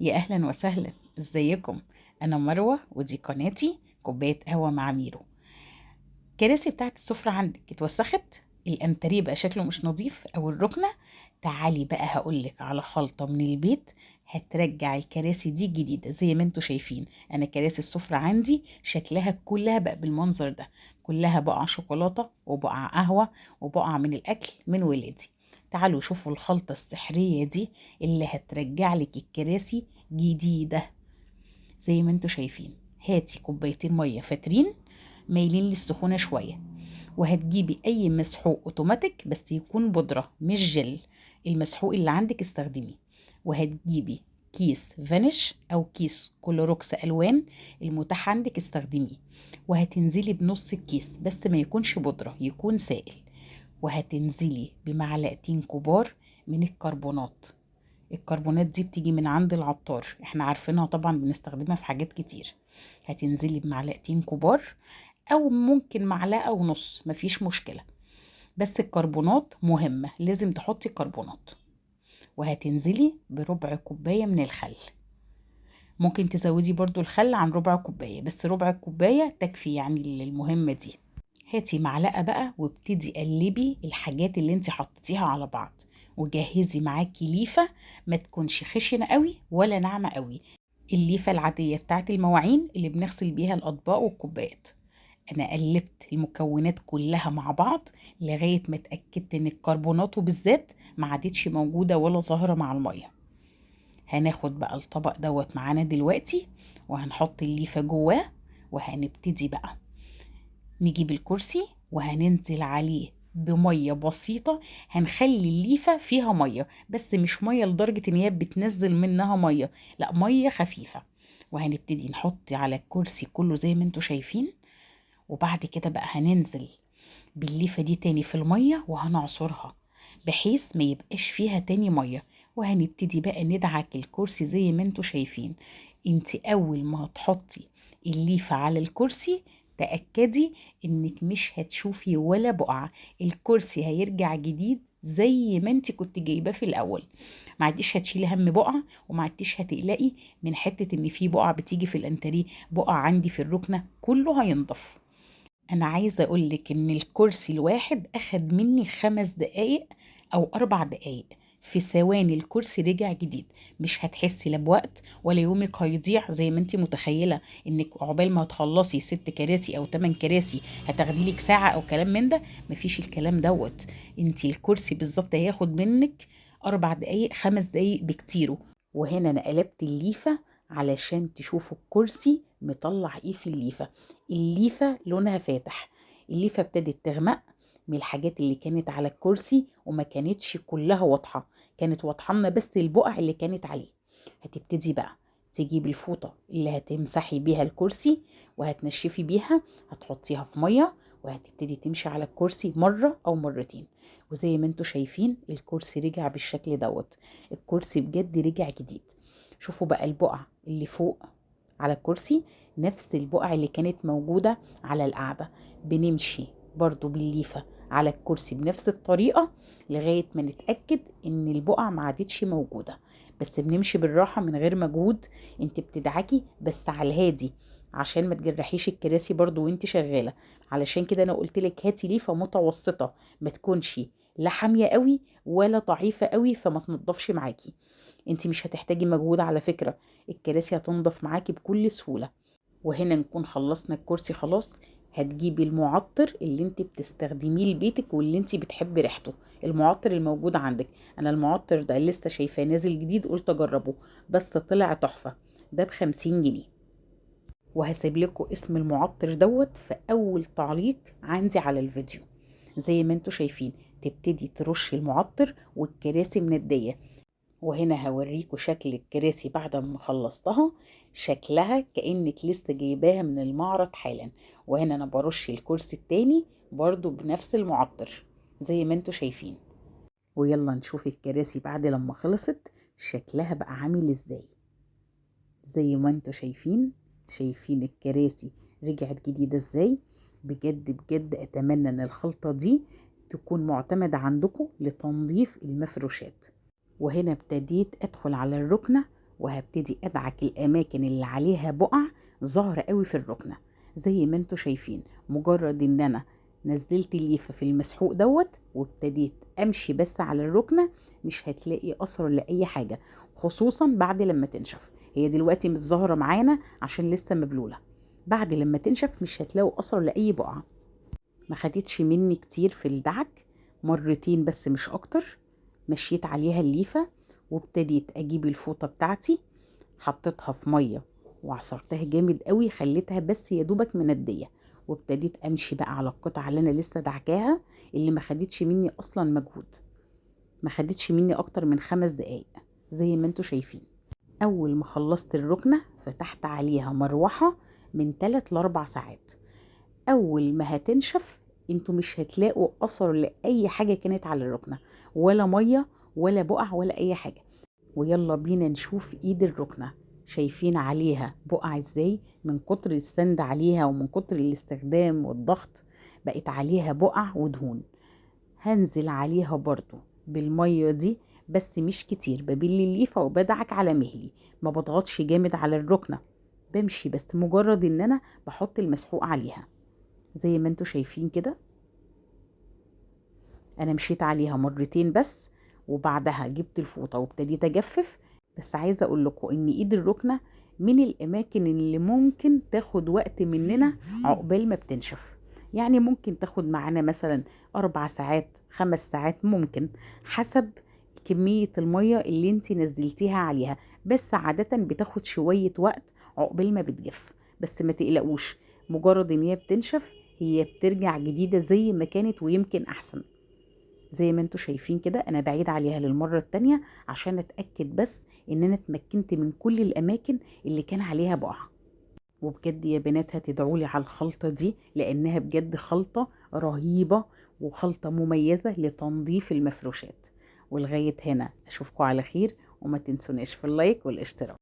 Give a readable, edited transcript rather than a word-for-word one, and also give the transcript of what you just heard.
يا أهلا وسهلا، ازيكم؟ أنا مروة ودي قناتي كوباية قهوة مع ميرو. كراسي بتاعت السفرة عندك اتوسخت، الانتريه بقى شكله مش نظيف أو الركنة، تعالي بقى هقولك على خلطة من البيت هترجع الكراسي دي جديدة. زي ما انتوا شايفين أنا كراسي السفرة عندي شكلها كلها بقى بالمنظر ده، كلها بقع شوكولاتة وبقع قهوة وبقع من الأكل من ولادي. تعالوا شوفوا الخلطة السحرية دي اللي هترجع لك الكراسي جديدة. زي ما انتوا شايفين هاتي كوبايتين مية فاترين مايلين للسخونة شوية، وهتجيبي اي مسحوق اوتوماتيك بس يكون بودرة مش جل، المسحوق اللي عندك استخدميه. وهتجيبي كيس فانيش او كيس كلوروكس الوان المتاح عندك استخدميه، وهتنزلي بنص الكيس بس ما يكونش بودرة، يكون سائل. وهتنزلي بمعلقتين كبار من الكربونات. الكربونات دي بتيجي من عند العطار، احنا عارفينها طبعا، بنستخدمها في حاجات كتير. هتنزلي بمعلقتين كبار او ممكن معلقة ونص، مفيش مشكلة، بس الكربونات مهمة، لازم تحطي كربونات. وهتنزلي بربع كوباية من الخل، ممكن تزودي برضو الخل عن ربع كوباية، بس ربع كوباية تكفي يعني للمهمة دي. هاتي معلقة بقى وابتدي قلبي الحاجات اللي انت حطيتيها على بعض، وجهزي معاكي ليفة ما تكونش خشنة قوي ولا ناعمة قوي، الليفة العادية بتاعت المواعين اللي بنغسل بيها الأطباق والكوبايات. أنا قلبت المكونات كلها مع بعض لغاية ما اتأكدت إن الكربونات بالذات ما عادتش موجودة ولا ظاهرة مع المية. هناخد بقى الطبق دوت معانا دلوقتي وهنحط الليفة جواه، وهنبتدي بقى نجيب الكرسي وهننزل عليه بمية بسيطة. هنخلي الليفة فيها مية، بس مش مية لدرجة ان هي بتنزل منها مية، لا مية خفيفة. وهنبتدي نحط على الكرسي كله زي ما انتوا شايفين. وبعد كده بقى هننزل بالليفة دي تاني في المية وهنعصرها بحيث ما يبقاش فيها تاني مية. وهنبتدي بقى ندعك الكرسي زي ما انتوا شايفين. انت اول ما هتحطي الليفة على الكرسي تأكدي انك مش هتشوفي ولا بقعة، الكرسي هيرجع جديد زي ما انت كنت جايباه في الاول. ما عدتيش هتشيلي هم بقعة، وما عدتيش هتقلقي من حتة ان في بقعة بتيجي في الانتريه، بقعة عندي في الركنة، كله هينضف. انا عايزة اقولك ان الكرسي الواحد اخد مني 5 دقايق او 4 دقايق، في ثواني الكرسي رجع جديد. مش هتحسي لا بوقت ولا يومك هيضيع زي ما انت متخيله انك عقبال ما تخلصي 6 كراسي او 8 كراسي هتاخدي لك ساعه او كلام من ده، مفيش الكلام دوت. انت الكرسي بالظبط هياخد منك 4 دقايق 5 دقايق بكتيره. وهنا انا قلبت الليفه علشان تشوفوا الكرسي مطلع ايه في الليفه. الليفه لونها فاتح، الليفه ابتدت تغمق من الحاجات اللي كانت على الكرسي وما كانتش كلها واضحة، كانت واضحة لنا بس البقع اللي كانت عليه. هتبتدي بقى تجيب الفوطة اللي هتمسحي بيها الكرسي وهتنشفي بيها، هتحطيها في مية وهتبتدي تمشي على الكرسي مرة أو مرتين. وزي ما انتوا شايفين الكرسي رجع بالشكل دوت، الكرسي بجد رجع جديد. شوفوا بقى البقع اللي فوق على الكرسي نفس البقع اللي كانت موجودة على القعدة. بنمشي برضو بالليفة على الكرسي بنفس الطريقة لغاية ما نتأكد ان البقع ما عادتش موجودة، بس بنمشي بالراحة من غير مجهود، انت بتدعكي بس على الهادي عشان ما تجرحيش الكراسي برضو وانت شغالة. علشان كده انا قلت لك هاتي ليفة متوسطة، ما تكونش لا حامية قوي ولا ضعيفة قوي فما تنضفش معاكي. انت مش هتحتاجي مجهود على فكرة، الكراسي هتنضف معاكي بكل سهولة. وهنا نكون خلصنا الكرسي خلاص. هتجيبي المعطر اللي انت بتستخدميه لبيتك واللي انت بتحبي ريحته، المعطر الموجود عندك. انا المعطر ده لسه شايفاه نازل جديد قلت اجربه، بس طلع تحفة. ده ب50 جنيه، وهسيب لكم اسم المعطر دوت في اول تعليق عندي على الفيديو. زي ما انتوا شايفين تبتدي ترشي المعطر والكراسي مندية. وهنا هوريكم شكل الكراسي بعد ما خلصتها، شكلها كأنك لسه جايباها من المعرض حالا. وهنا انا برش الكرسي التاني برضو بنفس المعطر زي ما انتوا شايفين. ويلا نشوف الكراسي بعد لما خلصت شكلها بقى عامل ازاي. زي ما انتوا شايفين الكراسي رجعت جديدة ازاي. بجد بجد اتمنى ان الخلطة دي تكون معتمدة عندكم لتنظيف المفروشات. وهنا ابتديت ادخل على الركنة وهبتدي ادعك الاماكن اللي عليها بقع ظاهرة قوي في الركنة. زي ما انتوا شايفين، مجرد ان انا نزلت الليفة في المسحوق دوت وابتديت امشي بس على الركنة، مش هتلاقي اثر لاي حاجة، خصوصا بعد لما تنشف. هي دلوقتي مش ظاهرة معانا عشان لسه مبلولة، بعد لما تنشف مش هتلاقوا اثر لاي بقعة. ما خدتش مني كتير في الدعك، مرتين بس مش اكتر. مشيت عليها الليفة وابتديت اجيب الفوطة بتاعتي، حطيتها في مية وعصرتها جامد قوي، خليتها بس يا دوبك مندية، وابتديت امشي بقى على القطعة اللي انا لسه دعكاها، اللي ما خدتش مني اصلا مجهود، ما خدتش مني اكتر من 5 دقايق زي ما انتوا شايفين. اول ما خلصت الركنة فتحت عليها مروحة من 3 ل4 ساعات. اول ما هتنشف انتوا مش هتلاقوا اثر لاي حاجة كانت على الركنة، ولا مية ولا بقع ولا اي حاجة. ويلا بينا نشوف ايد الركنة، شايفين عليها بقع ازاي؟ من كتر السند عليها ومن كتر الاستخدام والضغط بقت عليها بقع ودهون. هنزل عليها برضو بالمية دي بس مش كتير، ببل الليفة وبدعك على مهلي، ما بضغطش جامد على الركنة، بمشي بس مجرد ان انا بحط المسحوق عليها. زي ما انتوا شايفين كده انا مشيت عليها مرتين بس، وبعدها جبت الفوطة وابتديت اجفف. بس عايزة اقول لكم ان ايد الركنة من الاماكن اللي ممكن تاخد وقت مننا عقبال ما بتنشف، يعني ممكن تاخد معانا مثلا 4 ساعات 5 ساعات، ممكن حسب كمية المية اللي انتي نزلتيها عليها، بس عادة بتاخد شوية وقت عقبال ما بتجف. بس ما تقلقوش، مجرد ان هي بتنشف هي بترجع جديدة زي ما كانت ويمكن احسن. زي ما انتوا شايفين كده انا بعيد عليها للمرة التانية عشان اتأكد بس ان انا اتمكنت من كل الاماكن اللي كان عليها بقعة. وبجد يا بنات هتدعولي على الخلطة دي، لانها بجد خلطة رهيبة وخلطة مميزة لتنظيف المفروشات. ولغاية هنا اشوفكم على خير، وما تنسوناش في اللايك والاشتراك.